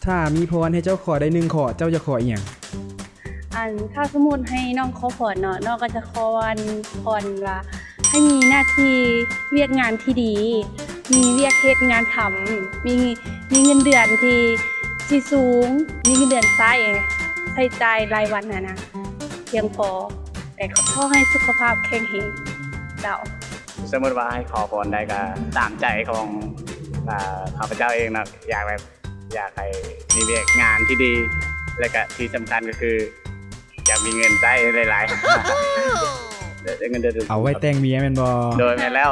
ຖ້າມີພອນໃຫ້ເຈົ້າຂໍໄດ້ໜຶ່ງຂໍ້ ເຈົ້າຢາກຂໍອີ່ຫຍັງ? ອັນ ຖ້າສົມມຸດໃຫ້ນ້ອງຂໍພອນເນາະ ນ້ອງກໍຈະຂໍອັນ ພອນວ່າ ໃຫ້ມີໜ້າທີ່ວຽກງານທີ່ດີ ມີວຽກເຮັດງານທຳ ມີ ມີເງິນເດືອນທີ່ ທີ່ສູງ ມີເງິນເດືອນໃຊ້ ໃຊ້ຈ່າຍລາຍວັນຫັ້ນນະ ພຽງພໍ ແຕ່ກໍຂໍໃຫ້ສຸຂະພາບແຂງແຮງ ເຈົ້າ. ສົມມຸດວ່າໃຫ້ຂໍພອນໄດ້ກໍຕາມໃຈຂອງ ອ່າ ຂ້າພະເຈົ້າເອງເນາະ ຢາກແບບ ຢາກໃຫ້ມີວຽກງານທີ່ດີ ແລະກະທີ່ສຳຄັນກໍຄື ຢາກມີເງິນໃຊ້ຫຼາຍໆ ໄດ້ເງິນເດືອນ ເອົາໄວ້ແຕ່ງເມຍແມ່ນບໍ່? ໂດຍ ແມ່ນແລ້ວ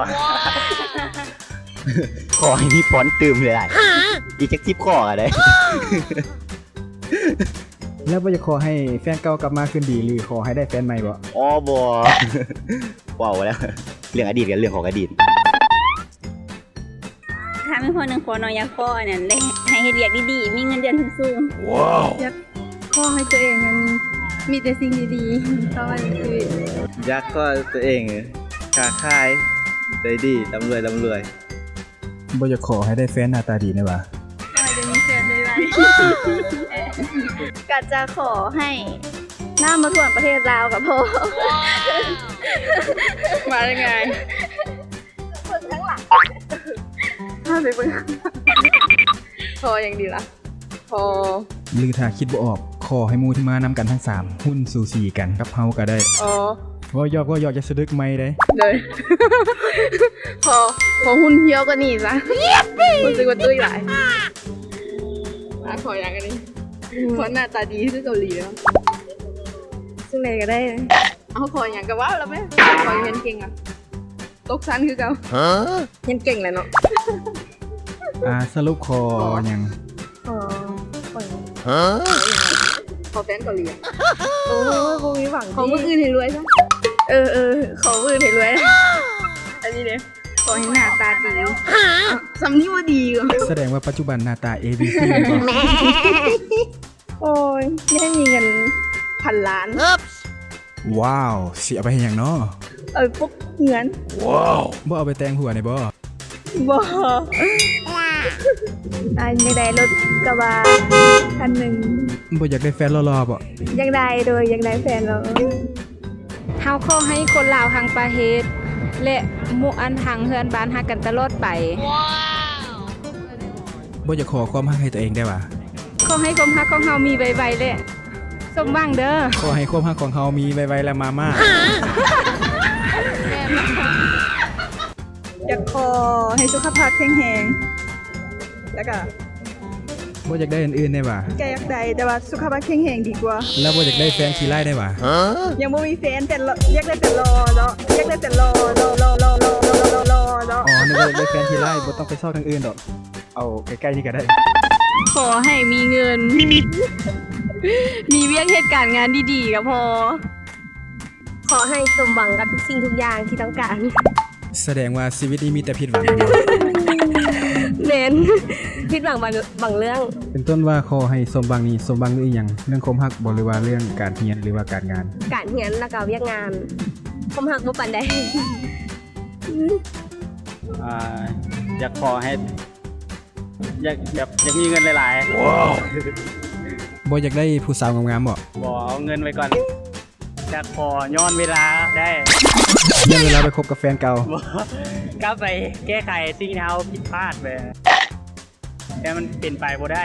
ຂໍໃຫ້ມີພອນຕື່ມຫຼາຍໆ ອີກຈັກສິບຂໍ້ກໍໄດ້. ແລ້ວບໍ່ຢາກຂໍໃຫ້ແຟນເກົ່າກັບມາຄືນດີ ຫຼື ຂໍໃຫ້ໄດ້ແຟນໃໝ່ບໍ່? ອໍ ບໍ່ ເວົ້າແລ້ວ ເລື່ອງອະດີດກໍເລື່ອງຂອງອະດີດ. ຖ້າມີພອນໜຶ່ງຂໍ້ ນ້ອງຢາກຂໍອັນນັ້ນເດ້ ໃຫ້ເຮັດວຽກດີໆ ມີເງິນເດືອນສູງໆ. ຢາກຂໍໃຫ້ຕົວເອງນັ້ນມີແຕ່ສິ່ງດີໆເຂົ້າມາໃນຊີວິດ. ຢາກຂໍຕົວເອງຄ້າຂາຍໄດ້ດີ ລ່ຳລວຍ ລ່ຳລວຍ. ບໍ່ຢາກຂໍໃຫ້ໄດ້ແຟນໜ້າຕາດີແດ່ຫວາ? ຂໍໃຫ້ໄດ້ມີແຟນໄວໆ. ກໍຈະຂໍໃຫ້ນ້ຳບໍ່ຖ້ວມປະເທດລາວກໍພໍ. ມາຍັງໄງ? ເບິ່ງທາງຫຼັງ ພາໄປເບິ່ງ ຂໍຫຍັງດີລະ? ຂໍ ຫຼືຖ້າຄິດບໍ່ອອກ ຂໍໃຫ້ໝູ່ທີ່ມານຳກັນທັງສາມ ຫຸ້ນສູສີກັນກັບເຮົາກໍໄດ້. ອໍ ເວົ້າຢອກ ເວົ້າຢອກ ຢ່າສະດຶກໄມເດ້. ໂດຍ ຂໍ ຂໍຫຸ້ນພຽວກວ່ານີ້ຊະ ຮູ້ສຶກວ່າຕຸ້ຍຫຼາຍ. ອ່າ ຂໍຫຍັງອັນນີ້? ອືມ ຂໍໜ້າຕາດີຄືເກົາຫຼີເນາະ. ຈັ່ງໃດກໍໄດ້. ເອົາ ຂໍຫຍັງກໍເວົ້າລະແມ່. ຂໍຮຽນເກັ່ງອະ. ຕົກຊັ້ນຄືເກົ່າ. ຮະ? ຮຽນເກັ່ງແຫຼະເນາະ. ອ່າ ສະຫຼຸບຂໍຫຍັງ? ຂໍ ຂໍຫຍັງ? ຮະ? ຂໍແຟນເກົາຫຼີອະ. ໂອ້ຍ ບໍ່ມີຫວັງ. ຂໍມື້ອື່ນໃຫ້ລວຍຊະ. ເອີໆ ຂໍມື້ອື່ນໃຫ້ລວຍ. ອັນນີ້ເດ້ ຂໍໃຫ້ໜ້າຕາດີ. ສ່ຳນີ້ບໍ່ດີ. ສະແດງວ່າປັດຈຸບັນໜ້າຕາ ເອ ບີ ຊີ ແມ່ນບໍ່? ໂອ້ຍ ຢາກໃຫ້ມີເງິນພັນລ້ານ. ວ້າວ ຊິເອົາໄປເຮັດຫຍັງເນາະ? ເອົາໄປປຸກເຮືອນ. ວ້າວ ບໍ່ເອົາໄປແຕ່ງຜົວນີ້ບໍ່? ບໍ່. ອັນ ຢາກໄດ້ລົດກະບະຄັນໜຶ່ງ. ບໍ່ຢາກໄດ້ແຟນຫຼໍ່ໆບໍ່? ຢາກໄດ້ ໂດຍ ຢາກໄດ້ແຟນຫຼໍ່. ເຮົາຂໍໃຫ້ຄົນລາວທັງປະເທດ ແລະ ໝູ່ອັນທັງເຮືອນບ້ານຮັກກັນຕະຫຼອດໄປ. ບໍ່ຢາກຂໍຄວາມຮັກໃຫ້ຕົວເອງໄດ້ຫວາ? ຂໍໃຫ້ຄວາມຮັກຂອງເຮົາມີໄວໆ ແລະ ສົມຫວັງເດີ. ຂໍໃຫ້ຄວາມຮັກຂອງເຮົາມີໄວໆ ແລະ ມາມ່າ. ຢາກຂໍໃຫ້ສຸຂະພາບແຂງແຮງ ແລ້ວກະ ບໍ່ຢາກໄດ້ອັນອື່ນໄດ້ຫວາ? ກະຢາກໄດ້ ແຕ່ວ່າສຸຂະພາບແຂງແຮງດີກວ່າ. ແລ້ວບໍ່ຢາກໄດ້ແຟນຂີ້ຮ້າຍໄດ້ຫວາ? ຍັງບໍ່ມີແຟນ ແຕ່ຢາກໄດ້ແຟນຫຼໍ່ເນາະ ຢາກໄດ້ແຟນຫຼໍ່ ຫຼໍ່ ຫຼໍ່ ຫຼໍ່ ອໍ ນຶກວ່າຢາກໄດ້ແຟນຂີ້ຮ້າຍ ບໍ່ຕ້ອງໄປຊອກທາງອື່ນດອກ ເອົາໃກ້ໆ ນີ້ກະໄດ້. ຂໍໃຫ້ມີເງິນ ມີວຽກເຮັດການງານດີໆ ກໍພໍ. ຂໍໃຫ້ສົມຫວັງກັບທຸກສິ່ງທຸກຢ່າງທີ່ຕ້ອງການ. ສະແດງວ່າຊີວິດນີ້ມີແຕ່ຜິດຫວັງແມ່ນບໍ່? ແມ່ນ ຜິດຫວັງບາງ ບາງເລື່ອງ. ເປັນຕົ້ນວ່າຂໍໃຫ້ສົມຫວັງນີ້ ສົມຫວັງເລື່ອງອີ່ຫຍັງ? ເລື່ອງຄວາມຮັກບໍ່ ຫຼືວ່າເລື່ອງການຮຽນ ຫຼືວ່າການງານ? ການຮຽນ ແລ້ວກະວຽກງານ. ຄວາມຮັກບໍ່ປານໃດ. ອ່າ ຢາກຂໍໃຫ້ ຢາກແບບ ຢາກມີເງິນຫຼາຍໆ. ບໍ່ຢາກໄດ້ຜູ້ສາວງາມໆບໍ່? ບໍ່ ເອົາເງິນໄວ້ກ່ອນ. ຢາກຂໍຍ້ອນເວລາໄດ້. ຍ້ອນເວລາໄປຄົບກັບແຟນເກົ່າ. ບໍ່ ກັບໄປແກ້ໄຂສິ່ງທີ່ເຮົາຜິດພາດໄປ ແຕ່ມັນເປັນໄປບໍ່ໄດ້.